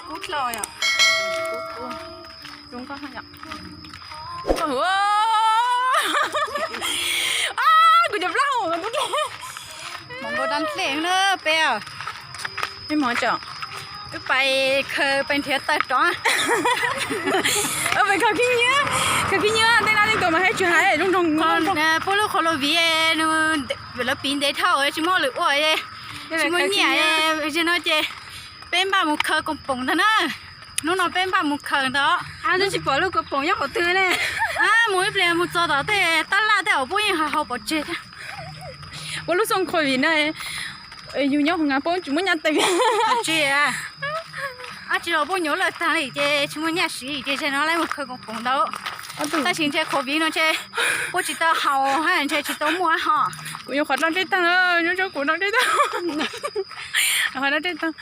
Kub dlhau yom. Kub, kub. Zoo nkauj yom. Kuv cov plaub hau mus nkaus dab dlej na peb. Peb mus tso, wb pais khaws pais nrhiav taws rov. Pais khaws khib nyiab, khaws khib nyiab tej no tej tus mas haj tsis hais zoo nroog. Puab lub qhov lus viv nws lawv piv ntev dhau tsis muaj lwm ua, tsis muaj nyiaj. Zaum no ces peb npaj mus khaws koom poom ntag na. Hnub no peb npaj mus khaws ntag. Tsis pom lub koom poom nyob qhov twg ne. Mus ib pliag mus txog tom tej tab laj tej uas puab yeej hau pov tseg thiab. Puab lub xyoo covid na, yus nyob hauv ngas puab tsis muaj nyaj tes. Tsis, ab tsis los puab nyuam lawm tag li ces tsis muaj nyaj siv ces zaum no lawv mus khaws koom poom ntag. Tab sis ntshe covid no ntshe puab tsis tau haus, ntshe tsis tau muaj ho. Kuv yuav qhov rau ntsej tag, nyob tso kuv rau ntsej tag. Qhov rau ntsej tag.